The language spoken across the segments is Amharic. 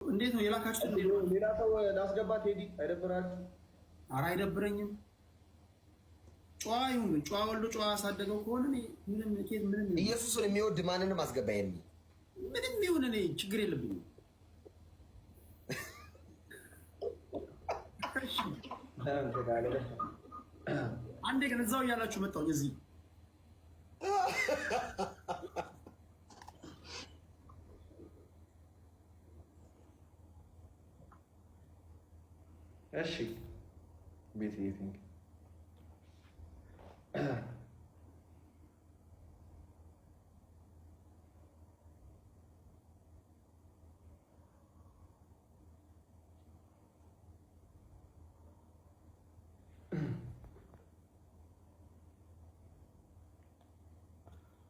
እንዴት ነው የላካችሁት? እንዴት ነው? ሌላ ሰው ላስገባ። ቴዲ አይደብራችሁ? ኧረ አይደብረኝም። ጨዋ ይሁን ግን ጨዋ ወልዶ ጨዋ ያሳደገው ከሆነ እኔ ምንም ኬት ምንም ይሁን ኢየሱስን የሚወድ ማንንም አስገባ። ኤርሚ ምንም ይሁን እኔ ችግር የለብኝም። እሺ አንዴ ግን እዛው እያላችሁ መጣሁ እዚህ። እሺ ቤት think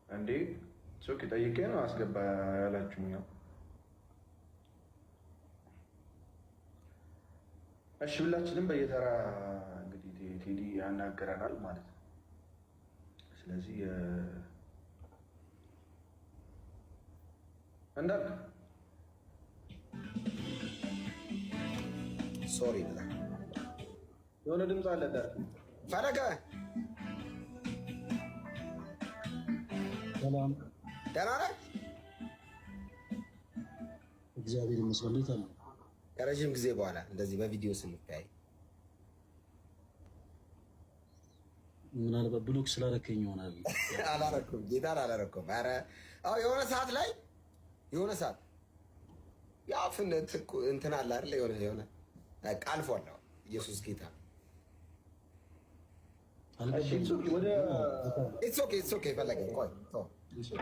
እንዴ ሶክ ጠይቄ ነው አስገባ ያላችሁኝ። ያው እሺ ሁላችንም በየተራ እንግዲህ ቴዲ ያናገረናል ማለት ነው። ስለዚህ እንዳልክ Sorry በጣም የሆነ ድምፅ አለ እንዳልክ። ፈለገ ሰላም፣ ደህና ነህ? እግዚአብሔር ይመስገን። እንዴት አለ? ከረዥም ጊዜ በኋላ እንደዚህ በቪዲዮ ስንተያይ ምናልባት block ስላረከኝ ይሆናል። አላረኩም፣ ጌታን አላረኩም። ኧረ አዎ የሆነ ሰዓት ላይ የሆነ ሰዓት ያው እንትን አለ አይደለ? የሆነ በቃ አልፏል። አሁን ኢየሱስ ጌታ። እሺ አልገባኝም። ወደ It's okay, it's okay። ፈለገ ቆይ ተው።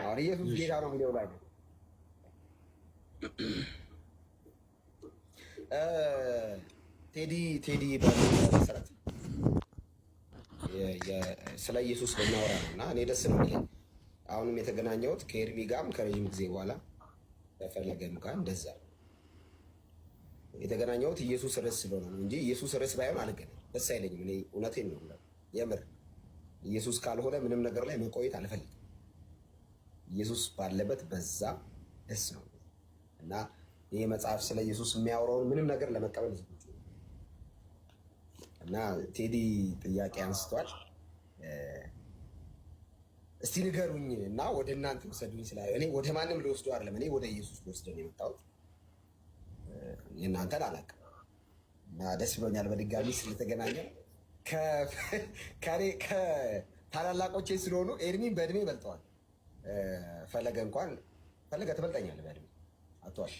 አሁን ኢየሱስ ጌታ ነው የሚለው ላይ ነው። ቴዲ ባለው መሰረት ስለ ኢየሱስ ልናወራ ነው እና እኔ ደስ ነው የሚለኝ። አሁንም የተገናኘሁት ከኤርሚ ጋርም ከረዥም ጊዜ በኋላ ከፈለገም ጋር እንደዛ የተገናኘሁት ኢየሱስ ርዕስ ስለሆነ ነው እንጂ ኢየሱስ ርዕስ ባይሆን አልገናኝም፣ ደስ አይለኝም። እኔ እውነቴን ነው የምለው፣ የምር ኢየሱስ ካልሆነ ምንም ነገር ላይ መቆየት አልፈልግም። ኢየሱስ ባለበት በዛ ደስ ነው እና ይህ መጽሐፍ ስለ ኢየሱስ የሚያወራውን ምንም ነገር ለመቀበል ዝግጁ ነኝ። እና ቴዲ ጥያቄ አንስቷል። እስቲ ንገሩኝ እና ወደ እናንተ ውሰዱኝ ስላ እኔ ወደ ማንም ልወስዱ አይደለም። እኔ ወደ ኢየሱስ ልወስደን ነው የመጣሁት። የእናንተን አላውቅም። እና ደስ ብሎኛል በድጋሚ ስለተገናኘን። ከታላላቆቼ ስለሆኑ ኤርሚን በእድሜ ይበልጠዋል። ፈለገ እንኳን ፈለገ ትበልጠኛለህ በእድሜ አትዋሽ።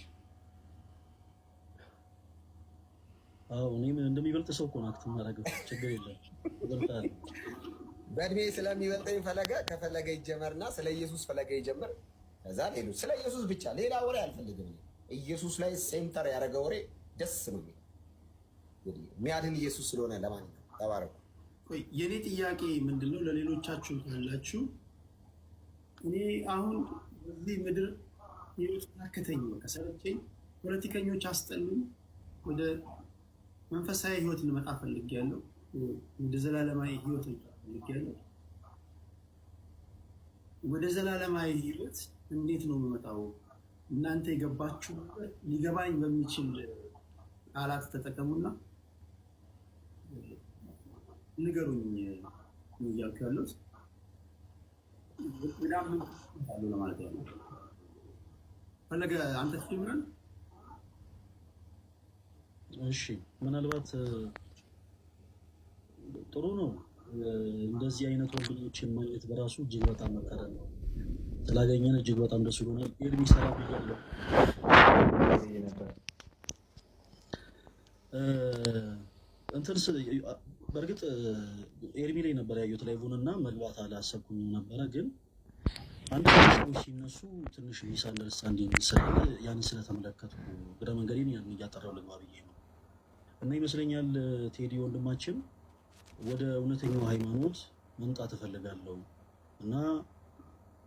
አዎ እኔም እንደሚበልጥ ሰው እኮ ነው act የማደርገው። ችግር የለም እበልጣለሁ። በእድሜ ስለሚበልጠኝ ፈለገ ከፈለገ ይጀመርና ስለ ኢየሱስ ፈለገ ይጀምር። ከዛ ሌሎች ስለ ኢየሱስ ብቻ ሌላ ወሬ አልፈልግም። እኔ ኢየሱስ ላይ center ያደረገ ወሬ ደስ ነው የሚል የሚያድን ኢየሱስ ስለሆነ። ለማንኛውም ተባረኩ። ቆይ የእኔ ጥያቄ ምንድነው? ለሌሎቻችሁ ካላችሁ እኔ አሁን በዚህ ምድር ህይወት ታከተኝ፣ በቃ ሰለቸኝ፣ ፖለቲከኞች አስጠሉኝ። ወደ መንፈሳዊ ህይወት ልመጣ ፈልጌያለሁ። ወደ ዘላለማዊ ህይወት ልመጣ ፈልጌያለሁ። ወደ ዘላለማዊ ህይወት እንዴት ነው የምመጣው? እናንተ የገባችሁ ነገር ሊገባኝ በሚችል ቃላት ተጠቀሙና ንገሩኝ ነው እያልኩ ያሉት። ወደ አመንኩ ለማለት ያለው ፈለገ አንተ ትጀምራለህ። እሺ ምናልባት ጥሩ ነው። እንደዚህ አይነት ወንድሞችን ማግኘት በራሱ እጅግ በጣም መታደል ነው። ስላገኘን እጅግ በጣም ደስ ብሎናል። ኤርሚ ሰላም ብያለሁ። ነበር እንትን በእርግጥ ኤርሚ ላይ ነበር ያየሁት live ን እና መግባት አላሰብኩኝም ነበረ። ግን አንዳንድ ሰዎች ሲነሱ ትንሽ misunderstanding ስላለ ያንን ስለተመለከትኩ እግረ መንገዴን ያን እያጠራው ልግባ ብዬ ነው። እና ይመስለኛል ቴዲ ወንድማችን ወደ እውነተኛው ሃይማኖት መምጣት እፈልጋለሁ እና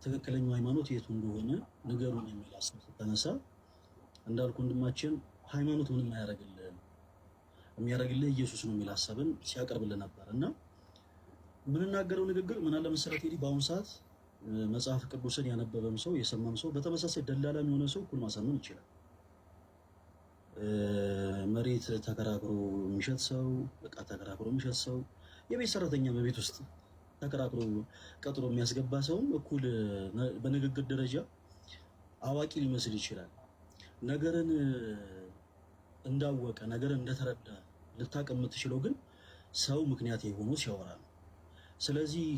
ትክክለኛው ሃይማኖት የቱ እንደሆነ ንገሩን የሚል ሀሳብ ስታነሳ እንዳልኩ ወንድማችን ሃይማኖት ምንም አያደርግልህም፣ የሚያደርግልህ ኢየሱስ ነው የሚል ሀሳብን ሲያቀርብልህ ነበር። እና የምንናገረው ንግግር ምን አለ መሰለህ ቴዲ፣ በአሁኑ ሰዓት መጽሐፍ ቅዱስን ያነበበም ሰው የሰማም ሰው በተመሳሳይ ደላላም የሆነ ሰው እኩል ማሳመን ይችላል። መሬት ተከራክሮ የሚሸጥ ሰው፣ እቃ ተከራክሮ የሚሸጥ ሰው፣ የቤት ሰራተኛ በቤት ውስጥ ተከራክሮ ቀጥሮ የሚያስገባ ሰውም እኩል በንግግር ደረጃ አዋቂ ሊመስል ይችላል። ነገርን እንዳወቀ፣ ነገርን እንደተረዳ ልታውቅ የምትችለው ግን ሰው ምክንያት የሆኑ ሲያወራ ነው። ስለዚህ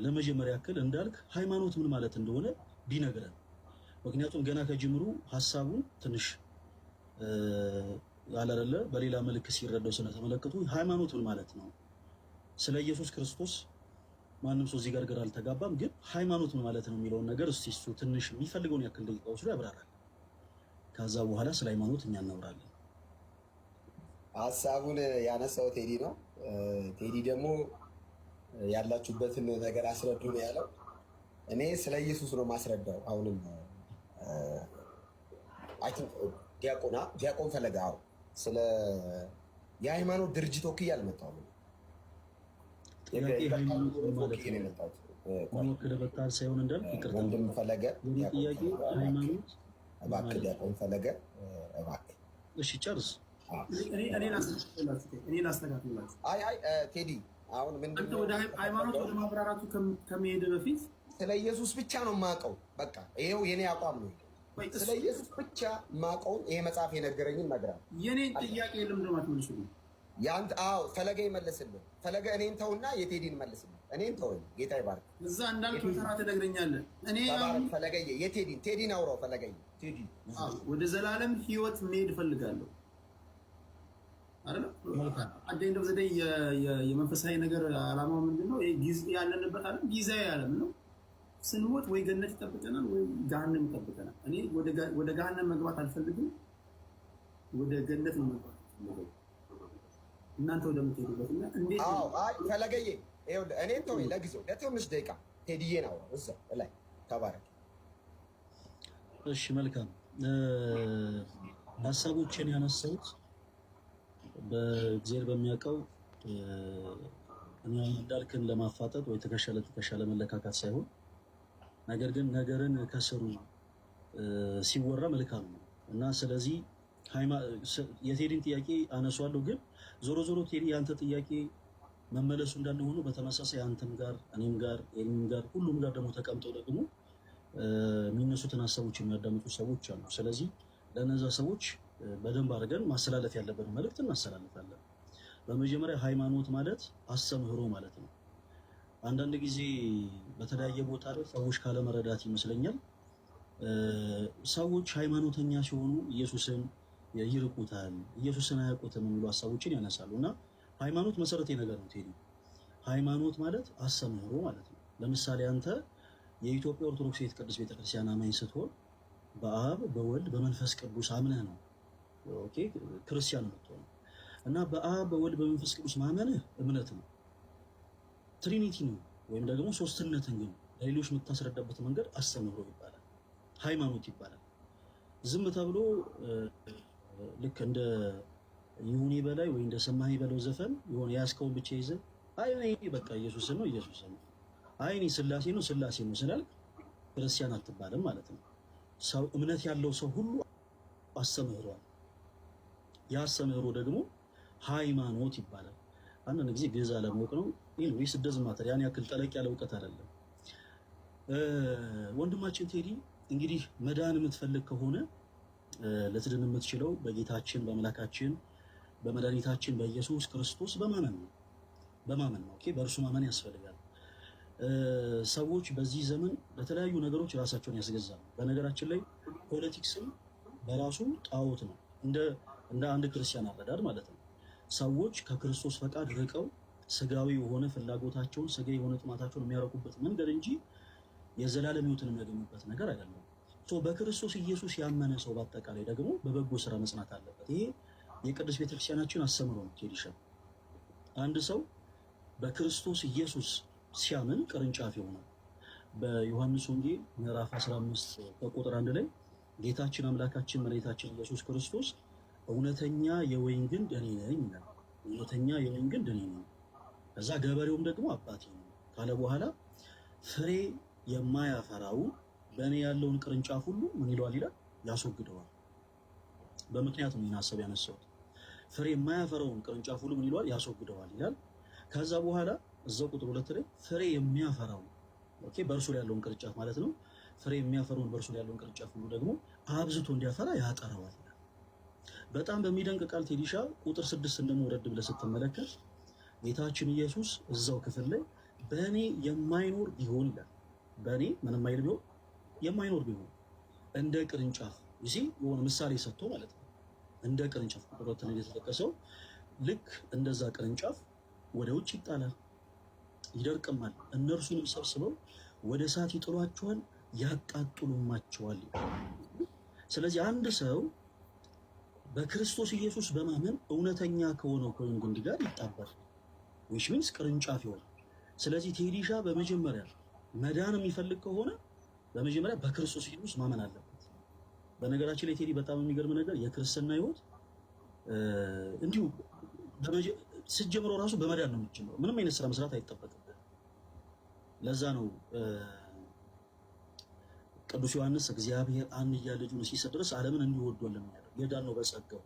ለመጀመሪያ ያክል እንዳልክ ሃይማኖት ምን ማለት እንደሆነ ቢነግረን፣ ምክንያቱም ገና ከጅምሩ ሀሳቡን ትንሽ አላደለ በሌላ መልክ ሲረዳው ስለተመለከቱ ሃይማኖት ምን ማለት ነው፣ ስለ ኢየሱስ ክርስቶስ ማንም ሰው እዚህ ጋር ግራ አልተጋባም፣ ግን ሃይማኖት ምን ማለት ነው የሚለውን ነገር እስቲ እሱ ትንሽ የሚፈልገውን ያክል ደቂቃ ወስዶ ያብራራል። ከዛ በኋላ ስለ ሃይማኖት እኛ እናወራለን። ሀሳቡን ያነሳው ቴዲ ነው። ቴዲ ደግሞ ያላችሁበትን ነገር አስረዱ ነው ያለው። እኔ ስለ ኢየሱስ ነው ማስረዳው። አሁንም I think ዲያቆን ፈለገ፣ አዎ፣ ስለ የሃይማኖት ድርጅት ወክዬ አልመጣሁም። ጥያቄ ሃይማኖት ምን ማለት ወክዬ ነው ነው የመጣሁት። መወክል በታል ሳይሆን እንዳልክ፣ ይቅርታ፣ ወንድም ፈለገ፣ የኔ ዲያቆን ጥያቄ ፈለገ፣ እባክህ ሃይማኖት ምን እባክህ ማለት ነው? ዲያቆን ፈለገ እባክህ። እሺ ጨርስ። እኔ ላስተካክልላችሁ። አይ አይ ቴዲ፣ አሁን ምንድን አንተ ነው ወደ ሃይማኖት ወደ ማብራራቱ ከመሄድ በፊት ስለ ኢየሱስ ብቻ ነው የማውቀው። በቃ ይኸው የኔ አቋም ነው። ቆይ፣ ስለ ኢየሱስ ብቻ የማውቀውን ይሄ መጽሐፍ የነገረኝን እነግርሃለሁ። የኔን ጥያቄ ለምንድን ነው የማትመልሱልኝ? የአንተ፣ አዎ፣ ፈለገ ይመልስልህ። ፈለገ፣ እኔን ተውና የቴዲን መልስልህ። እኔን ተወኝ። ጌታ ይባርክ። እዛ እንዳልክ በተራ ትነግረኛለህ። እኔ ተባረክ አሁን ፈለገዬ። የቴዲን፣ ቴዲን አውራው ፈለገዬ። ቴዲ። አዎ፣ ወደ ዘላለም ህይወት መሄድ እፈልጋለሁ አይደለ? At the end of the day የመንፈሳዊ ነገር ዓላማው ምንድን ነው? ይሄ ጊዜ ያለንበት ዓለም ጊዜያዊ ዓለም ነው። ስንሞት ወይ ገነት ይጠብቀናል ወይ ገሃነም ይጠብቀናል። እኔ ወደ ገሃነም መግባት አልፈልግም። ወደ ገነት ነው መግባት የምፈልገው። እናንተ ወደምትሄዱበት እና እንዴት አዎ፣ አይ ፈለገዬ፣ ይኸውልህ እኔን ተወኝ ለጊዜው ለትንሽ ደቂቃ፣ ቴዲዬን አውራው እዛው ላይ። ተባረክ። እሺ መልካም። ሀሳቦችን ያነሳሁት በእግዚአብሔር በሚያውቀው እኔ አሁን እንዳልክን ለማፋጠጥ ወይ ትከሻ ለትከሻ ለመለካካት ሳይሆን ነገር ግን ነገርን ከስሩ ሲወራ መልካም ነው እና ስለዚህ የቴዲን ጥያቄ አነሷለሁ። ግን ዞሮ ዞሮ ቴዲ፣ የአንተ ጥያቄ መመለሱ እንዳለ ሆኖ በተመሳሳይ አንተም ጋር፣ እኔም ጋር፣ ኤርሚም ጋር፣ ሁሉም ጋር ደግሞ ተቀምጠው ደግሞ የሚነሱትን ሀሳቦች የሚያዳምጡ ሰዎች አሉ። ስለዚህ ለእነዛ ሰዎች በደንብ አድርገን ማስተላለፍ ያለብን መልእክት እናስተላልፋለን። በመጀመሪያ ሃይማኖት ማለት አስተምህሮ ማለት ነው። አንዳንድ ጊዜ በተለያየ ቦታ ላይ ሰዎች ካለመረዳት ይመስለኛል ሰዎች ሃይማኖተኛ ሲሆኑ ኢየሱስን ይርቁታል፣ ኢየሱስን አያውቁትም የሚሉ ሀሳቦችን ያነሳሉ። እና ሃይማኖት መሰረታዊ ነገር ነው ቴዲ። ሃይማኖት ማለት አስተምህሮ ማለት ነው። ለምሳሌ አንተ የኢትዮጵያ ኦርቶዶክስ ቅድስት ቤተክርስቲያን አማኝ ስትሆን በአብ፣ በወልድ፣ በመንፈስ ቅዱስ አምነህ ነው፣ okay፣ ክርስቲያን የምትሆነው። እና በአብ፣ በወልድ፣ በመንፈስ ቅዱስ ማመንህ እምነት ነው። Trinity ነው ወይም ደግሞ ሶስትነትን ግን ለሌሎች የምታስረዳበት መንገድ አስተምህሮ ይባላል፣ ሃይማኖት ይባላል። ዝም ተብሎ ልክ እንደ ይሁኔ በላይ ወይ እንደ ሰማኸኝ በለው ዘፈን የሆነ የያዝከውን ብቻ ይዘህ አይ እኔ በቃ ኢየሱስ ነው ኢየሱስ ነው፣ አይ እኔ ስላሴ ነው ስላሴ ነው ስላልክ ክርስቲያን አትባልም ማለት ነው። ሰው እምነት ያለው ሰው ሁሉ አስተምህሯል። ያ አስተምህሮ ደግሞ ሃይማኖት ይባላል። አንዳንድ ጊዜ ግዕዝ አለማወቅ ነው። Anyways, doesn't matter፣ ያን ያክል ጠለቅ ያለ እውቀት አይደለም። ወንድማችን ቴዲ፣ እንግዲህ መዳን የምትፈልግ ከሆነ ልትድን የምትችለው በጌታችን በአምላካችን በመድኃኒታችን በኢየሱስ ክርስቶስ በማመን ነው። በማመን ነው። Okay፣ በእርሱ ማመን ያስፈልጋል። ሰዎች በዚህ ዘመን ለተለያዩ ነገሮች ራሳቸውን ያስገዛሉ። በነገራችን ላይ politics ም በራሱ ጣዖት ነው፣ እንደ አንድ ክርስቲያን አረዳድ ማለት ነው። ሰዎች ከክርስቶስ ፈቃድ ርቀው ስጋዊ የሆነ ፍላጎታቸውን፣ ስጋዊ የሆነ ጥማታቸውን የሚያረኩበት መንገድ እንጂ የዘላለም ሕይወትን የሚያገኙበት ነገር አይደለም። በክርስቶስ ኢየሱስ ያመነ ሰው በአጠቃላይ ደግሞ በበጎ ስራ መጽናት አለበት። ይሄ የቅድስት ቤተክርስቲያናችን አስተምህሮ ነው። ቴዲሻ፣ አንድ ሰው በክርስቶስ ኢየሱስ ሲያምን ቅርንጫፍ ይሆናል። በዮሐንስ ወንጌል ምዕራፍ 15 በቁጥር 1 ላይ ጌታችን አምላካችን መድኃኒታችን ኢየሱስ ክርስቶስ እውነተኛ የወይን ግንድ እኔ ነኝ ይላል። እውነተኛ የወይን ግንድ እኔ ነኝ፣ ከዛ ገበሬውም ደግሞ አባቴ ነው ካለ በኋላ ፍሬ የማያፈራውን በእኔ ያለውን ቅርንጫፍ ሁሉ ምን ይለዋል ይላል? ያስወግደዋል። በምክንያት ነው ይህን ሀሳብ ያነሳሁት። ፍሬ የማያፈራውን ቅርንጫፍ ሁሉ ምን ይለዋል? ያስወግደዋል ይላል። ከዛ በኋላ እዛው ቁጥር 2 ላይ ፍሬ የሚያፈራው okay፣ በእርሱ ላይ ያለውን ቅርንጫፍ ማለት ነው። ፍሬ የሚያፈራውን በእርሱ ላይ ያለውን ቅርንጫፍ ሁሉ ደግሞ አብዝቶ እንዲያፈራ ያጠራዋል ይላል። በጣም በሚደንቅ ቃል ቴዲሻ ቁጥር 6 ደግሞ ወረድ ብለህ ስትመለከት ጌታችን ኢየሱስ እዛው ክፍል ላይ በእኔ የማይኖር ቢሆን ይላል። በእኔ ምንም አይል ቢሆን የማይኖር ቢሆን እንደ ቅርንጫፍ ይሲ የሆነ ምሳሌ ሰጥቶ ማለት ነው። እንደ ቅርንጫፍ ቁጥር 2 ላይ የተጠቀሰው ልክ እንደዛ ቅርንጫፍ ወደ ውጭ ይጣላል፣ ይደርቅማል። እነርሱንም ሰብስበው ወደ እሳት ይጥሏቸዋል፣ ያቃጥሉማቸዋል። ስለዚህ አንድ ሰው በክርስቶስ ኢየሱስ በማመን እውነተኛ ከሆነው ከወይን ግንድ ጋር ይጣበቃል፣ which means ቅርንጫፍ ይሆናል። ስለዚህ ቴዲሻ በመጀመሪያ መዳን የሚፈልግ ከሆነ በመጀመሪያ በክርስቶስ ኢየሱስ ማመን አለበት። በነገራችን ላይ ቴዲ በጣም የሚገርም ነገር የክርስትና ሕይወት እንዲሁ ስትጀምረው ራሱ በመዳን ነው የምትጀምረው። ምንም አይነት ስራ መስራት አይጠበቅብህ። ለዛ ነው ቅዱስ ዮሐንስ እግዚአብሔር አንድያ ልጁን እስኪሰጥ ድረስ ዓለምን እንዲሁ ወዷል ያለው። የዳነው በጸጋው።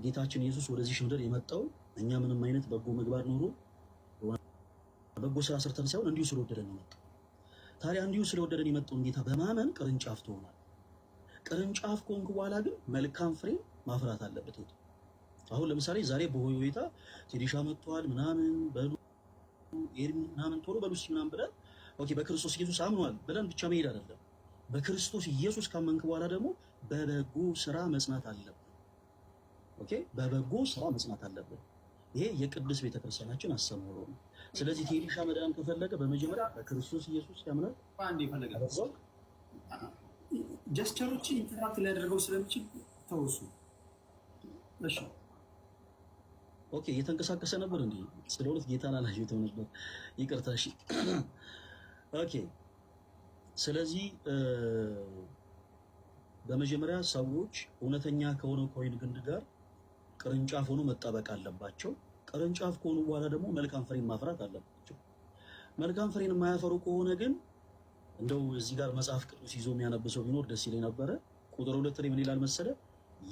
ጌታችን ኢየሱስ ወደዚህ ምድር የመጣው እኛ ምንም አይነት በጎ ምግባር ኖሮ በጎ ስራ ሰርተን ሳይሆን እንዲሁ ስለወደደን የመጣው። ታዲያ እንዲሁ ስለወደደን የመጣውን ጌታ በማመን ቅርንጫፍ ትሆናል። ቅርንጫፍ ከሆንክ በኋላ ግን መልካም ፍሬ ማፍራት አለበት። አሁን ለምሳሌ ዛሬ በሆይ ሁኔታ ቴዲሻ መጥቷል ምናምን በሉ ኤርሚ ምናምን ቶሎ በሉ እስኪ ምናምን ብለን okay በክርስቶስ ኢየሱስ አምኗል ብለን ብቻ መሄድ አይደለም። በክርስቶስ ኢየሱስ ካመንክ በኋላ ደግሞ በበጎ ስራ መጽናት አለብን። Okay በበጎ ስራ መጽናት አለብን። ይሄ የቅድስት ቤተክርስቲያናችን አስተምህሮ ነው። ስለዚህ ቴዲሻ መዳን ከፈለገ በመጀመሪያ በክርስቶስ ኢየሱስ ያምናል። አንድ የፈለገ gesture ኦችን interrupt ሊያደርገው ስለሚችል ተውሱ። እሺ Okay እየተንቀሳቀሰ ነበር እንዴ? ስለ እውነት ጌታን አላየሁትም ነበር፣ ይቅርታ። እሺ okay። ስለዚህ በመጀመሪያ ሰዎች እውነተኛ ከሆነው ከወይን ግንድ ጋር ቅርንጫፍ ሆኖ መጣበቅ አለባቸው። ቅርንጫፍ ከሆኑ በኋላ ደግሞ መልካም ፍሬን ማፍራት አለባቸው። መልካም ፍሬን የማያፈሩ ከሆነ ግን እንደው እዚህ ጋር መጽሐፍ ቅዱስ ይዞ የሚያነብ ሰው ቢኖር ደስ ይለኝ ነበረ። ቁጥር 2 ላይ ምን ይላል መሰለ?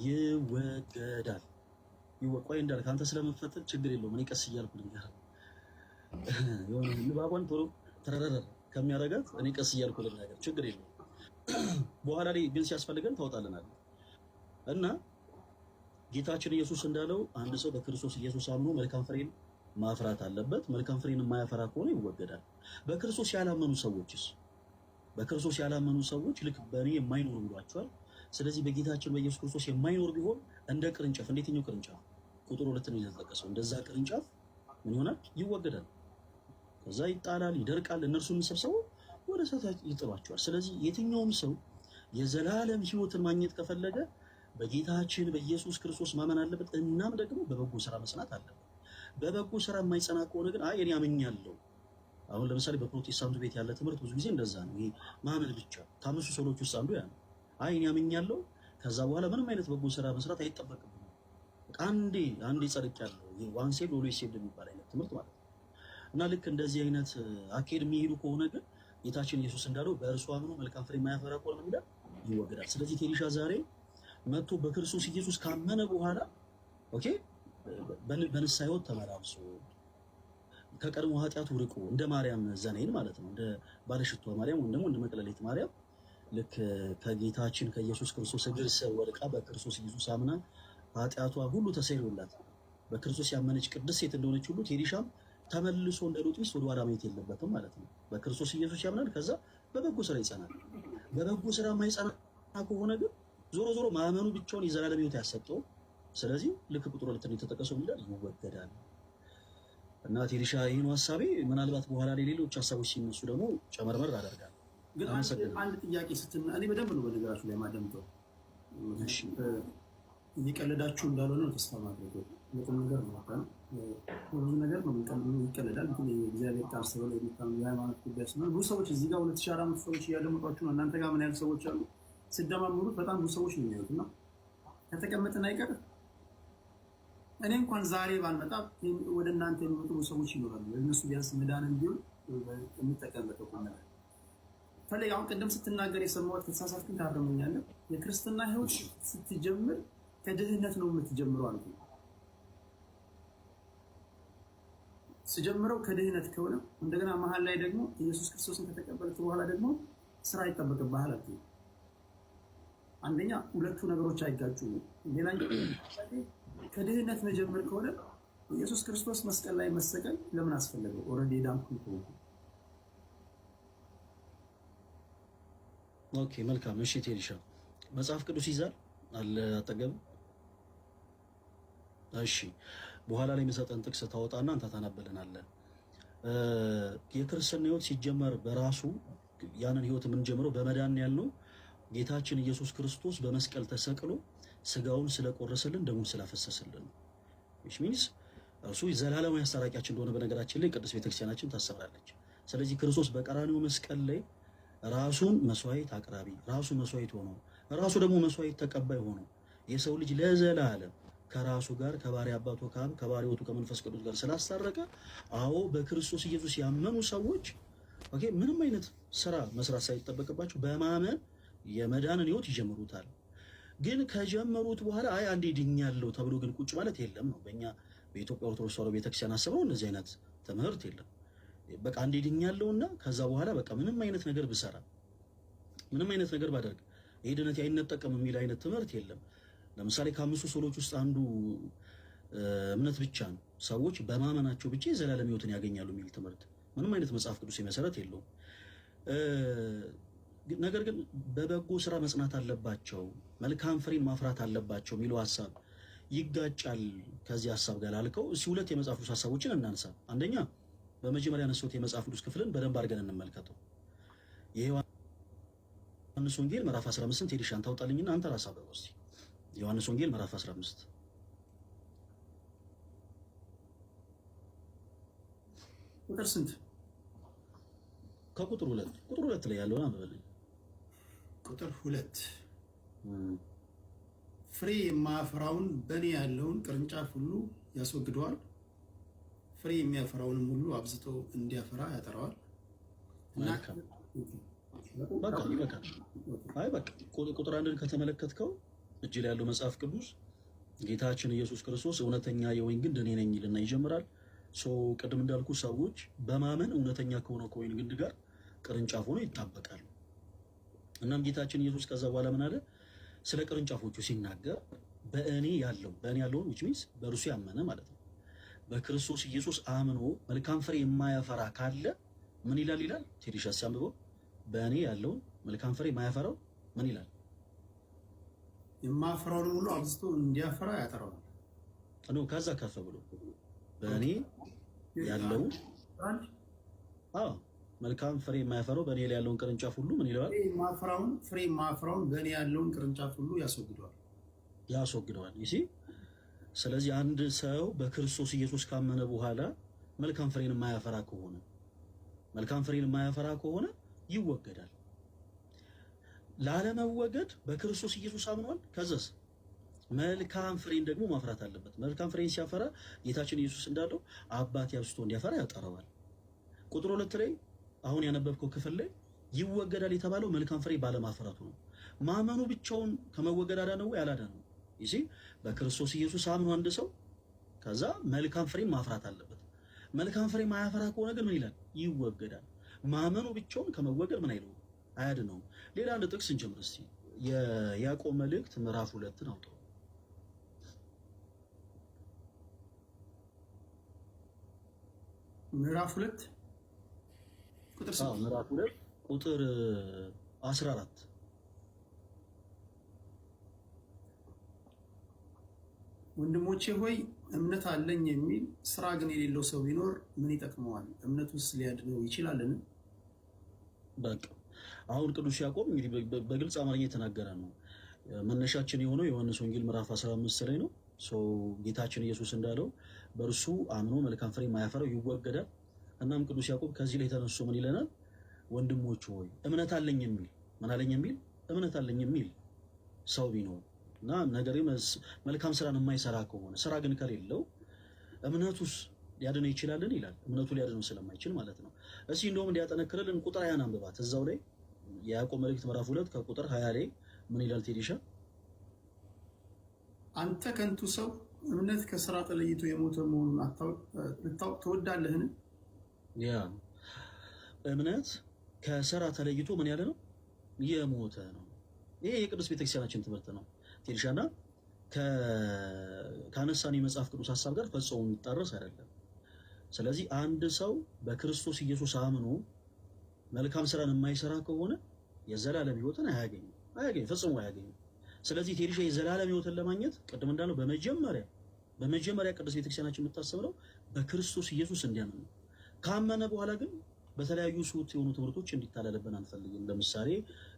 ይወገዳል። ይወቋይ እንዳል ከአንተ ስለምፈትል ችግር የለውም። እኔ ቀስ እያልኩ ልንገርህ። የሆነ ንባቧን ቶሎ ተረረረ ከሚያደርጋት እኔ ቀስ እያልኩ ልናገር፣ ችግር የለውም። በኋላ ላይ ግን ሲያስፈልገን ታወጣልናል። እና ጌታችን ኢየሱስ እንዳለው አንድ ሰው በክርስቶስ ኢየሱስ አምኖ መልካም ፍሬን ማፍራት አለበት። መልካም ፍሬን የማያፈራ ከሆነ ይወገዳል። በክርስቶስ ያላመኑ ሰዎችስ? በክርስቶስ ያላመኑ ሰዎች ልክ በእኔ የማይኖር ብሏቸዋል። ስለዚህ በጌታችን በኢየሱስ ክርስቶስ የማይኖር ቢሆን እንደ ቅርንጫፍ፣ እንደ የትኛው ቅርንጫፍ? ቁጥር 2 ነው የተጠቀሰው። እንደዛ ቅርንጫፍ ምን ይሆናል? ይወገዳል። ከዛ ይጣላል፣ ይደርቃል። እነርሱን ሰብስበው ወደ እሳት ይጥሏቸዋል። ስለዚህ የትኛውም ሰው የዘላለም ሕይወትን ማግኘት ከፈለገ በጌታችን በኢየሱስ ክርስቶስ ማመን አለበት። እናም ደግሞ በበጎ ስራ መጽናት አለበት። በበጎ ስራ የማይጸና ከሆነ ግን አይ እኔ አምኛለሁ። አሁን ለምሳሌ በፕሮቴስታንቱ ቤት ያለ ትምህርት ብዙ ጊዜ እንደዛ ነው። ይሄ ማመን ብቻ ከአምስቱ ሶሎች ውስጥ አንዱ ያ ነው። አይ እኔ አምኛለሁ፣ ከዛ በኋላ ምንም አይነት በጎ ስራ መስራት አይጠበቅብንም። አንዴ አንዴ ጸድቄያለሁ፣ ይሄ once saved always saved የሚባል አይነት ትምህርት ማለት ነው። እና ልክ እንደዚህ አይነት አካሄድ የሚሄዱ ከሆነ ግን ጌታችን ኢየሱስ እንዳለው በእርሱ አምኖ መልካም ፍሬ የማያፈራ ከሆነ ምን ይላል? ይወገዳል። ስለዚህ ቴዲሻ ዛሬ መጥቶ በክርስቶስ ኢየሱስ ካመነ በኋላ okay በንስሐ ሕይወት ተመላልሶ ከቀድሞ ኃጢአቱ ርቆ እንደ ማርያም ዘናይን ማለት ነው፣ እንደ ባለሽቷ ማርያም ወይም ደግሞ እንደ መቅደላዊት ማርያም ልክ ከጌታችን ከኢየሱስ ክርስቶስ እግር ስር ወድቃ በክርስቶስ ኢየሱስ አምና ኃጢአቷ ሁሉ ተሰይሮላት በክርስቶስ ያመነች ቅድስት ሴት እንደሆነች ሁሉ ቴዲሻም ተመልሶ እንደ ሎጥ ሚስት ወደኋላ ማየት የለበትም ማለት ነው። በክርስቶስ ኢየሱስ ያምናል፣ ከዛ በበጎ ስራ ይጸናል። በበጎ ስራ የማይጸና ከሆነ ግን ዞሮ ዞሮ ማመኑ ብቻውን የዘላለም ሕይወት ያሰጠው። ስለዚህ ልክ ቁጥር 2 የተጠቀሰው ይላል ይወገዳል። እና ቴዲሻ ይህን ሀሳቤ ምናልባት በኋላ ላይ ሌሎች ሀሳቦች ሲነሱ ደግሞ ጨመርመር አደርጋለሁ። ግን አንድ ጥያቄ ስትና እኔ በደንብ ነው በነገራችሁ ላይ ማደምጠው፣ እየቀለዳችሁ እንዳልሆነ ነው ተስፋ ማድረግ። የቁም ነገር ነው፣ ብዙ ነገር ነው ይቀለዳል። ግን የእግዚአብሔር ቃል ስለሆነ የሃይማኖት ጉዳይ ስለሆነ ብዙ ሰዎች እዚህ ጋር 2400 ሰዎች እያደመጧችሁ ነው። እናንተ ጋር ምን ያህል ሰዎች አሉ? ስደማምሩት በጣም ብዙ ሰዎች ነው የሚያዩት። እና ከተቀመጥን አይቀር እኔ እንኳን ዛሬ ባልመጣ ወደ እናንተ የሚመጡ ብዙ ሰዎች ይኖራሉ። እነሱ ቢያንስ መዳንን ቢሆን የሚጠቀምበት ቁም ነገር ፈለግ አሁን ቅድም ስትናገር የሰማሁት፣ ከተሳሳትኩኝ ታርመኛለህ። የክርስትና ህይወት ስትጀምር ከድህነት ነው የምትጀምረው አልኩኝ። ስጀምረው ከድህነት ከሆነ እንደገና መሀል ላይ ደግሞ ኢየሱስ ክርስቶስን ከተቀበልክ በኋላ ደግሞ ስራ ይጠበቅብሃል አልኩኝ። አንደኛ ሁለቱ ነገሮች አይጋጩም። ሌላኛው ከድህነት መጀመር ከሆነ ኢየሱስ ክርስቶስ መስቀል ላይ መሰቀል ለምን አስፈለገው? Already የዳንኩኝ ከሆንኩ። Okay፣ መልካም። እሺ ቴዲሻ፣ መጽሐፍ ቅዱስ ይዛል አለ አጠገብ? እሺ፣ በኋላ ላይ የምሰጠን ጥቅስ ታወጣና አንተ ታነብልናለህ። የክርስትና ህይወት ሲጀመር በራሱ ያንን ህይወት የምንጀምረው በመዳን ያልነው ጌታችን ኢየሱስ ክርስቶስ በመስቀል ተሰቅሎ ስጋውን ስለቆረሰልን፣ ደሙን ስላፈሰሰልን ነው። Which means እርሱ ዘላለማዊ አስታራቂያችን እንደሆነ በነገራችን ላይ ቅድስት ቤተክርስቲያናችን ታስተምራለች። ስለዚህ ክርስቶስ በቀራንዮ መስቀል ላይ ራሱን መስዋዕት አቅራቢ፣ ራሱ መስዋዕት ሆኖ፣ ራሱ ደግሞ መስዋዕት ተቀባይ ሆኖ የሰው ልጅ ለዘላለም ከራሱ ጋር፣ ከባህሪ አባቱ ከአብ፣ ከባህሪ ሕይወቱ ከመንፈስ ቅዱስ ጋር ስላስታረቀ፣ አዎ፣ በክርስቶስ ኢየሱስ ያመኑ ሰዎች okay ምንም አይነት ስራ መስራት ሳይጠበቅባቸው በማመን የመዳንን ህይወት ይጀምሩታል። ግን ከጀመሩት በኋላ አይ አንዴ ድኛለሁ ተብሎ ግን ቁጭ ማለት የለም ነው። በእኛ በኢትዮጵያ ኦርቶዶክስ ተዋሕዶ ቤተክርስቲያን አስበው እንደዚህ አይነት ትምህርት የለም። በቃ አንዴ ድኛለሁና ከዛ በኋላ በቃ ምንም አይነት ነገር ብሰራ፣ ምንም አይነት ነገር ባደርግ ይሄ ድነት አይነጠቅም የሚል አይነት ትምህርት የለም። ለምሳሌ ከአምስቱ ሶሎች ውስጥ አንዱ እምነት ብቻ ነው። ሰዎች በማመናቸው ብቻ የዘላለም ሕይወትን ያገኛሉ የሚል ትምህርት ምንም አይነት መጽሐፍ ቅዱስ መሰረት የለውም። ነገር ግን በበጎ ስራ መጽናት አለባቸው፣ መልካም ፍሬን ማፍራት አለባቸው የሚለው ሀሳብ ይጋጫል ከዚህ ሀሳብ ጋር ላልከው እስኪ ሁለት የመጽሐፍ ቅዱስ ሀሳቦችን እናንሳ። አንደኛ በመጀመሪያ ያነሳሁት የመጽሐፍ ቅዱስ ክፍልን በደንብ አድርገን እንመልከተው። የዮሐንስ ወንጌል ምዕራፍ 15 ቴዲሻን ታውጣልኝና አንተ ራስህ አንብበው እስኪ። ዮሐንስ ወንጌል ምዕራፍ 15። ቁጥር ስንት? ከቁጥር 2፣ ቁጥር 2 ላይ ያለውን አንብበልኝ። ቁጥር 2፣ ፍሬ የማያፈራውን በእኔ ያለውን ቅርንጫፍ ሁሉ ያስወግደዋል፣ ፍሬ የሚያፈራውንም ሁሉ አብዝቶ እንዲያፈራ ያጠራዋል። እና በቃ ይበቃል። አይ በቃ ቁጥር 1ን ከተመለከትከው እጅ ላይ ያለው መጽሐፍ ቅዱስ ጌታችን ኢየሱስ ክርስቶስ እውነተኛ የወይን ግንድ እኔ ነኝ ይልና ይጀምራል። So ቅድም እንዳልኩ ሰዎች በማመን እውነተኛ ከሆነው ከወይን ግንድ ጋር ቅርንጫፍ ሆነው ይጣበቃሉ። እናም ጌታችን ኢየሱስ ከዛ በኋላ ምን አለ? ስለ ቅርንጫፎቹ ሲናገር በእኔ ያለውን which means በእርሱ ያመነ ማለት ነው። በክርስቶስ ኢየሱስ አምኖ መልካም ፍሬ የማያፈራ ካለ ምን ይላል ይላል? ቴዲሻ ሲያንብበው፣ በእኔ ያለውን መልካም ፍሬ የማያፈራው ምን ይላል? የማያፈራውን ሁሉ አብዝቶ እንዲያፈራ ያጠራዋል። No፣ ከዛ ከፍ ብሎ በእኔ ያለውን፣ አዎ፣ መልካም ፍሬ የማያፈራው በእኔ ላይ ያለውን ቅርንጫፍ ሁሉ ምን ይለዋል? ፍሬ የማያፈራውን በእኔ ያለውን ቅርንጫፍ ሁሉ ያስወግደዋል። ያስወግደዋል። You see፣ ስለዚህ አንድ ሰው በክርስቶስ ኢየሱስ ካመነ በኋላ መልካም ፍሬን የማያፈራ ከሆነ ይወገዳል። ላለመወገድ በክርስቶስ ኢየሱስ አምኗል። ከዛስ መልካም ፍሬን ደግሞ ማፍራት አለበት። መልካም ፍሬን ሲያፈራ ጌታችን ኢየሱስ እንዳለው አባቴ አብዝቶ እንዲያፈራ ያጠራዋል። ቁጥር 2 ላይ አሁን ያነበብከው ክፍል ላይ ይወገዳል የተባለው መልካም ፍሬ ባለማፍራቱ ነው። ማመኑ ብቻውን ከመወገድ አዳነው ወይ? አላዳነው። You see፣ በክርስቶስ ኢየሱስ አምኖ አንድ ሰው ከዛ መልካም ፍሬን ማፍራት አለበት። መልካም ፍሬ ማያፈራ ከሆነ ግን ምን ይላል? ይወገዳል። ማመኑ ብቻውን ከመወገድ ምን አይለውም፣ አያድነውም። ሌላ አንድ ጥቅስ እንጀምር እስቲ። የያዕቆብ መልእክት ምዕራፍ 2ን አውጣው። ምዕራፍ 2 ቁጥር ስንት? ምዕራፍ 2 ቁጥር 14። ወንድሞቼ ሆይ፣ እምነት አለኝ የሚል ስራ ግን የሌለው ሰው ቢኖር ምን ይጠቅመዋል? እምነቱስ ሊያድነው ይችላልን? በቃ አሁን ቅዱስ ያዕቆብ እንግዲህ በግልጽ አማርኛ የተናገረ ነው። መነሻችን የሆነው ዮሐንስ ወንጌል ምዕራፍ 15 ላይ ነው። ጌታችን ኢየሱስ እንዳለው በእርሱ አምኖ መልካም ፍሬ የማያፈራው ይወገዳል። እናም ቅዱስ ያዕቆብ ከዚህ ላይ ተነስቶ ምን ይለናል? ወንድሞች ሆይ፣ እምነት አለኝ የሚል፣ ምን አለኝ የሚል፣ እምነት አለኝ የሚል ሰው ቢኖር እና ነገር ግን መልካም ስራን የማይሰራ ከሆነ፣ ስራ ግን ከሌለው እምነቱስ ሊያድነው ይችላልን? ይላል። እምነቱ ሊያድነው ስለማይችል ማለት ነው። እስኪ እንደውም እንዲያጠነክርልን ቁጥር 20ን አንብባት እዛው ላይ። የያዕቆብ መልእክት ምዕራፍ 2 ከቁጥር 20 ላይ ምን ይላል ቴዲሻ? አንተ ከንቱ ሰው፣ እምነት ከስራ ተለይቶ የሞተ መሆኑን ልታውቅ ትወዳለህን? Yeah፣ እምነት ከስራ ተለይቶ ምን ያለ ነው? የሞተ ነው። ይሄ የቅዱስ ቤተክርስቲያናችን ትምህርት ነው ቴዲሻና ካነሳን የመጽሐፍ ቅዱስ ሀሳብ ጋር ፈጽሞ የሚጣረስ አይደለም። ስለዚህ አንድ ሰው በክርስቶስ ኢየሱስ አምኖ መልካም ስራን የማይሰራ ከሆነ የዘላለም ሕይወትን አያገኝም፣ አያገኝም፣ ፈጽሞ አያገኝም። ስለዚህ ቴዲሻ የዘላለም ሕይወትን ለማግኘት ቅድም እንዳለው በመጀመሪያ ቅዱስ ቤተክርስቲያናችን የምታስተምረው በክርስቶስ ኢየሱስ እንዲያምን ነው። ካመነ በኋላ ግን በተለያዩ ስሁት የሆኑ ትምህርቶች እንዲታለልብን አንፈልግም። ለምሳሌ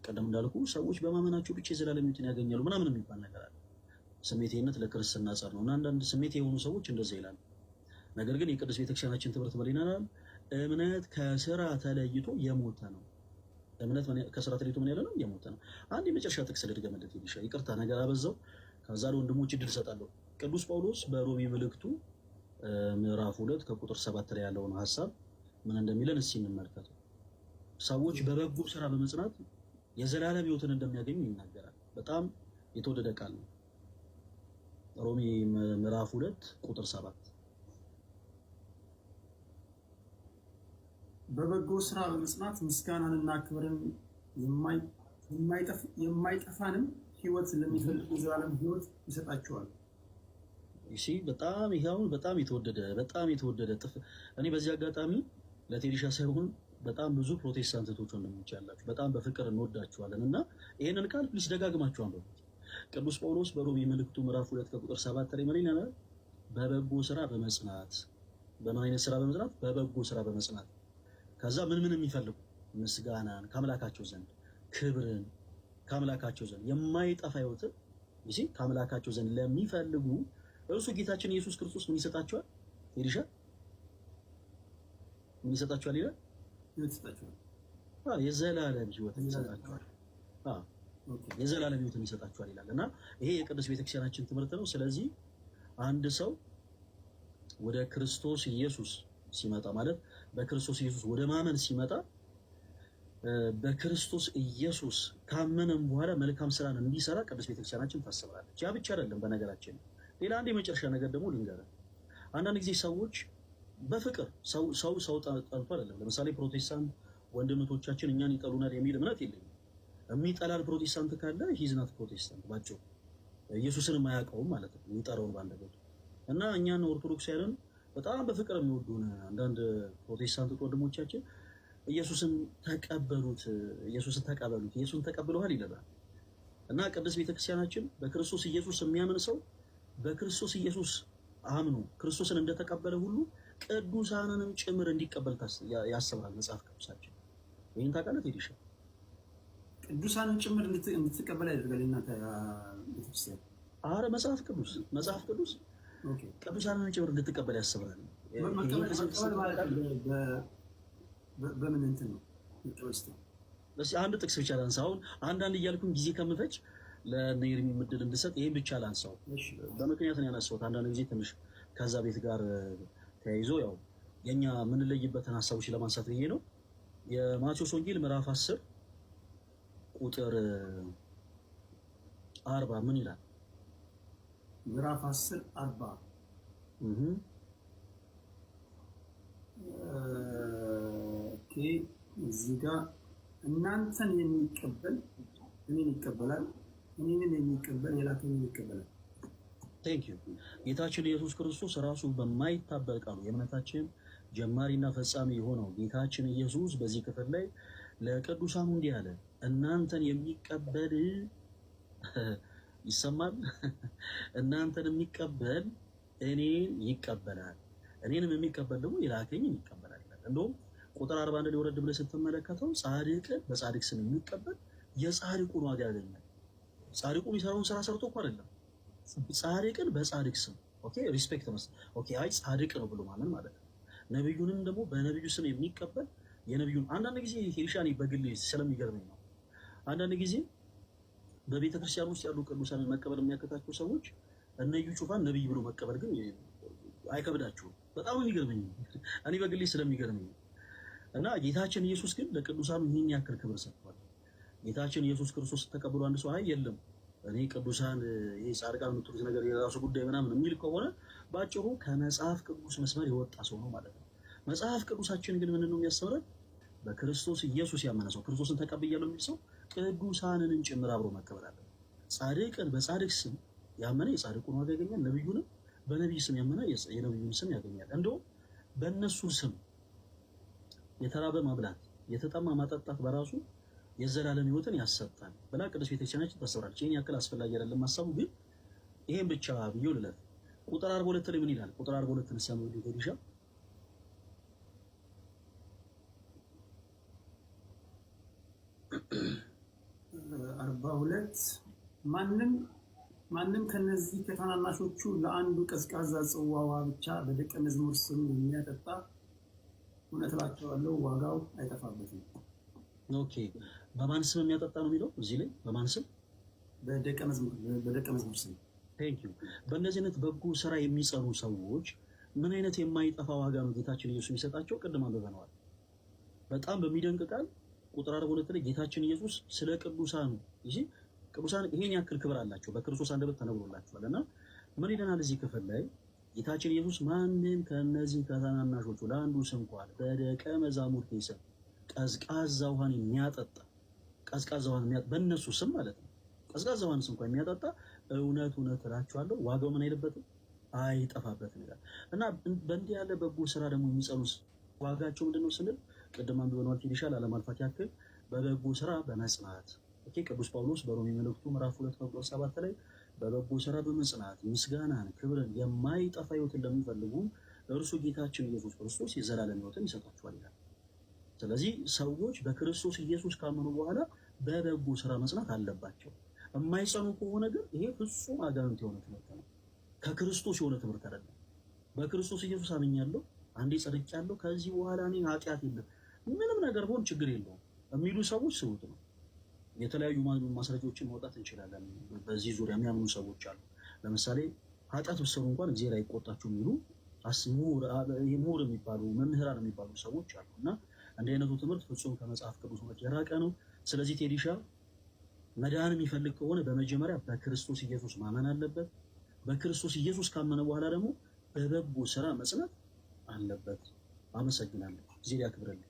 ቅድም እንዳልኩ ሰዎች በማመናቸው ብቻ የዘላለም ሕይወትን ያገኛሉ ምናምን የሚባል ነገር አለ። ስሜቴነት ለክርስትና ጸር ነው እና አንዳንድ ስሜት የሆኑ ሰዎች እንደዛ ይላሉ። ነገር ግን የቅዱስ ቤተክርስቲያናችን ትምህርት ምን ይለናል? እምነት ከስራ ተለይቶ የሞተ ነው። እምነት ከስራ ተለይቶ ምን ያለ ነው? የሞተ ነው። አንድ የመጨረሻ ጥቅስ ልድገምለት ይልሻ፣ ይቅርታ ነገር አበዛው። ከዛ ለወንድሞች እድል እሰጣለሁ። ቅዱስ ጳውሎስ በሮሜ መልእክቱ ምዕራፍ 2 ከቁጥር 7 ላይ ያለውን ሀሳብ ምን እንደሚለን እስኪ እንመልከተው። ሰዎች በበጎ ስራ በመጽናት የዘላለም ሕይወትን እንደሚያገኙ ይናገራል። በጣም የተወደደ ቃል ነው። ሮሜ ምዕራፍ 2 ቁጥር 7። በበጎ ስራ በመጽናት ምስጋናንና ክብርን የማይጠፋንም ሕይወት ለሚፈልጉ ዘላለም ሕይወት ይሰጣቸዋል። እሺ፣ በጣም ይሄ አሁን በጣም የተወደደ ጥፍ እኔ በዚህ አጋጣሚ ለቴዲሻ ሳይሆን በጣም ብዙ ፕሮቴስታንት እህቶች ወንድሞች ያላችሁ በጣም በፍቅር እንወዳችኋለን እና ይህንን ቃል please ደጋግማችሁ አንብቡት። ቅዱስ ጳውሎስ በሮሜ መልእክቱ ምዕራፍ 2 ከቁጥር 7 ላይ ምን ይላል? በበጎ ስራ በመጽናት። በምን አይነት ስራ በመጽናት? በበጎ ስራ በመጽናት። ከዛ ምን ምን የሚፈልጉ? ምስጋናን ከአምላካቸው ዘንድ፣ ክብርን ከአምላካቸው ዘንድ፣ የማይጠፋ ሕይወትን ይሲ ከአምላካቸው ዘንድ ለሚፈልጉ እርሱ ጌታችን ኢየሱስ ክርስቶስ ምን ይሰጣቸዋል? ሄዲሻ፣ ምን ይሰጣቸዋል ይላል? ሕይወት ይሰጣቸዋል። የዘላለም ሕይወትን ይሰጣቸዋል። የዘላለም ሕይወትን ይሰጣቸዋል ይላል እና ይሄ የቅዱስ ቤተክርስቲያናችን ትምህርት ነው። ስለዚህ አንድ ሰው ወደ ክርስቶስ ኢየሱስ ሲመጣ፣ ማለት በክርስቶስ ኢየሱስ ወደ ማመን ሲመጣ፣ በክርስቶስ ኢየሱስ ካመነም በኋላ መልካም ስራን እንዲሰራ ቅዱስ ቤተክርስቲያናችን ታስተምራለች። ያ ብቻ አይደለም። በነገራችን ሌላ አንድ የመጨረሻ ነገር ደግሞ ልንገርህ። አንዳንድ ጊዜ ሰዎች በፍቅር፣ ሰው ሰው ጠልቶ አይደለም። ለምሳሌ ፕሮቴስታንት ወንድምቶቻችን እኛን ይጠሉናል የሚል እምነት የለኝም። የሚጠላል ፕሮቴስታንት ካለ he's not Protestant፣ ባጭሩ ኢየሱስን የማያውቀውም ማለት ነው የሚጠራውን ባንደበቱ። እና እኛን ኦርቶዶክሳውያንን በጣም በፍቅር የሚወዱን አንዳንድ ፕሮቴስታንት ወንድሞቻችን ኢየሱስን ተቀበሉት፣ ኢየሱስን ተቀበሉት፣ ኢየሱስን ተቀብለዋል ይለናል። እና ቅድስት ቤተክርስቲያናችን በክርስቶስ ኢየሱስ የሚያምን ሰው በክርስቶስ ኢየሱስ አምኖ ክርስቶስን እንደተቀበለ ሁሉ ቅዱሳንንም ጭምር እንዲቀበል ያስተምራል መጽሐፍ ቅዱሳችን። ይህን ታውቃለህ ቴዲሻ? ቅዱሳንን ጭምር እንድትቀበል ያደርጋል እናንተ ቤተክርስቲያን። አረ መጽሐፍ ቅዱስ ቅዱሳንን ጭምር እንድትቀበል ያስተምራል። መቀበል ማለት በምን እንትን ነው መቀበል ስትል? አንድ ጥቅስ ብቻ ላንሳ። አሁን አንዳንድ እያልኩኝ ጊዜ ከምፈጅ ለእነ ኤርሚ እድል እንድሰጥ ይህን ብቻ ላንሳው። በምክንያት ነው ያነሳሁት። አንዳንድ ጊዜ ትንሽ ከዛ ቤት ጋር ተያይዞ ያው የኛ የምንለይበትን ሀሳቦች ለማንሳት ብዬ ነው። የማቴዎስ ወንጌል ምዕራፍ 10 ቁጥር 40 ምን ይላል? ምዕራፍ 10 40። Okay፣ እዚህ ጋር እናንተን የሚቀበል እኔን ይቀበላል፣ እኔንም የሚቀበል የላከኝን ይቀበላል። Thank you። ጌታችን ኢየሱስ ክርስቶስ ራሱ በማይታበል ቃሉ የእምነታችን ጀማሪና ፈጻሚ የሆነው ጌታችን ኢየሱስ በዚህ ክፍል ላይ ለቅዱሳኑ እንዲህ አለ፣ እናንተን የሚቀበል፣ ይሰማል፣ እናንተን የሚቀበል እኔን ይቀበላል፣ እኔንም የሚቀበል ደግሞ የላከኝን ይቀበላል ይላል። እንደውም ቁጥር 41 ላይ ወረድ ብለህ ስትመለከተው ጻድቅን በጻድቅ ስም የሚቀበል የጻድቁን ዋጋ ያገኛል። ጻድቁ የሚሰራውን ስራ ሰርቶ እኮ አይደለም። ጻድቅን በጻድቅ ስም፣ okay፣ respect መስጠት፣ okay፣ አይ ጻድቅ ነው ብሎ ማመን ማለት ነው። ነቢዩንም ደግሞ በነቢዩ ስም የሚቀበል የነቢዩን፣ አንዳንድ ጊዜ ሂርሻኔ በግሌ ስለሚገርመኝ ነው። አንዳንድ ጊዜ በቤተ ክርስቲያን ውስጥ ያሉ ቅዱሳንን መቀበል የሚያቅታቸው ሰዎች እነ እዩ ጩፋን ነቢይ ብሎ መቀበል ግን አይከብዳቸውም። በጣም የሚገርመኝ እኔ በግሌ ስለሚገርመኝ እና ጌታችን ኢየሱስ ግን ለቅዱሳኑ ይህን ያክል ክብር ሰጥቷል። ጌታችን ኢየሱስ ክርስቶስ ተቀብሎ አንድ ሰው አይ የለም እኔ ቅዱሳን ይሄ ጻድቃን የምትሉት ነገር የራሱ ጉዳይ ምናምን የሚል ከሆነ በአጭሩ ከመጽሐፍ ቅዱስ መስመር የወጣ ሰው ነው ማለት ነው። መጽሐፍ ቅዱሳችን ግን ምንድን ነው የሚያስተምረን? በክርስቶስ ኢየሱስ ያመነ ሰው፣ ክርስቶስን ተቀብያለሁ የሚል ሰው ቅዱሳንንም ጭምር አብሮ መቀበል አለበት። ጻድቅን በጻድቅ ስም ያመነ የጻድቁን ዋጋ ያገኛል። ነቢዩንም በነቢይ ስም ያመነ የነቢዩን ስም ያገኛል። እንደውም በእነሱ ስም የተራበ ማብላት፣ የተጠማ ማጠጣት በራሱ የዘላለም ሕይወትን ያሰጣል ብላ ቅዱስ ቤተክርስቲያናችን ታስተምራለች። ይህን ያክል አስፈላጊ አይደለም ሀሳቡ፣ ግን ይሄን ብቻ ብዬው ልለፍ። ቁጥር 42 ላይ ምን ይላል? ቁጥር 42 ንሳ ቴዲሻ። 42። ማንም ማንም ከነዚህ ከታናናሾቹ ለአንዱ ቀዝቃዛ ጽዋ ውሃ ብቻ በደቀ መዝሙር ስም የሚያጠጣ፣ እውነት እላቸዋለሁ ዋጋው አይጠፋበትም። Okay፣ በማን ስም የሚያጠጣ ነው የሚለው እዚህ ላይ? በማን ስም? በደቀ መዝሙር ስም። Thank you። በእነዚህ አይነት በጎ ስራ የሚጸኑ ሰዎች ምን አይነት የማይጠፋ ዋጋ ነው ጌታችን ኢየሱስ የሚሰጣቸው? ቅድም አንብበነዋል። በጣም በሚደንቅ ቃል ቁጥር 42 ላይ ጌታችን ኢየሱስ ስለ ቅዱሳኑ፣ ይሄ ቅዱሳን ይሄን ያክል ክብር አላቸው፣ በክርስቶስ አንደበት ተነግሮላቸዋል። እና ምን ይለናል እዚህ ክፍል ላይ ጌታችን ኢየሱስ? ማንም ከእነዚህ ከታናናሾቹ ለአንዱ ስንኳን በደቀ መዛሙርቴ ስም ቀዝቃዛ ውሃን የሚያጠጣ፣ ቀዝቃዛ ውሃን በእነሱ ስም ማለት ነው፣ ቀዝቃዛ ውሃን እንኳን የሚያጠጣ፣ እውነት እውነት እላችኋለሁ ዋጋው ምን አይልበትም፣ አይጠፋበትም ይላል። እና በእንዲህ ያለ በጎ ስራ ደግሞ የሚጸኑ ዋጋቸው ምንድን ነው ስንል ቅድም አንብበነዋል። ቴዲሻ፣ ላለማልፋት ያክል በበጎ ስራ በመጽናት፣ okay፣ ቅዱስ ጳውሎስ በሮሜ መልእክቱ ምዕራፍ 2 ቁጥር 7 ላይ በበጎ ስራ በመጽናት ምስጋናን፣ ክብርን፣ የማይጠፋ ሕይወትን ለሚፈልጉ እርሱ ጌታችን ኢየሱስ ክርስቶስ የዘላለም ሕይወትን ይሰጣቸዋል ይላል። ስለዚህ ሰዎች በክርስቶስ ኢየሱስ ካመኑ በኋላ በበጎ ስራ መጽናት አለባቸው። የማይጸኑ ከሆነ ግን ይሄ ፍጹም አጋንንት የሆነ ትምህርት ነው። ከክርስቶስ የሆነ ትምህርት አይደለም። በክርስቶስ ኢየሱስ አምኛለሁ፣ አንዴ ጸድቄያለሁ፣ ከዚህ በኋላ እኔ ኃጢአት የለም፣ ምንም ነገር ቢሆን ችግር የለውም የሚሉ ሰዎች ስውት ነው። የተለያዩ ማስረጃዎችን ማውጣት እንችላለን። በዚህ ዙሪያ የሚያምኑ ሰዎች አሉ። ለምሳሌ ኃጢአት ብትሰሩ እንኳን እግዚአብሔር አይቆጣችሁ የሚሉ ምሁር የሚባሉ፣ መምህራን የሚባሉ ሰዎች አሉ። እና እንዲህ አይነቱ ትምህርት ፍጹም ከመጽሐፍ ቅዱስ እውነት የራቀ ነው። ስለዚህ ቴዲሻ መዳን የሚፈልግ ከሆነ በመጀመሪያ በክርስቶስ ኢየሱስ ማመን አለበት። በክርስቶስ ኢየሱስ ካመነ በኋላ ደግሞ በበጎ ስራ መጽናት አለበት። አመሰግናለሁ። ጊዜ ያክብርልኝ።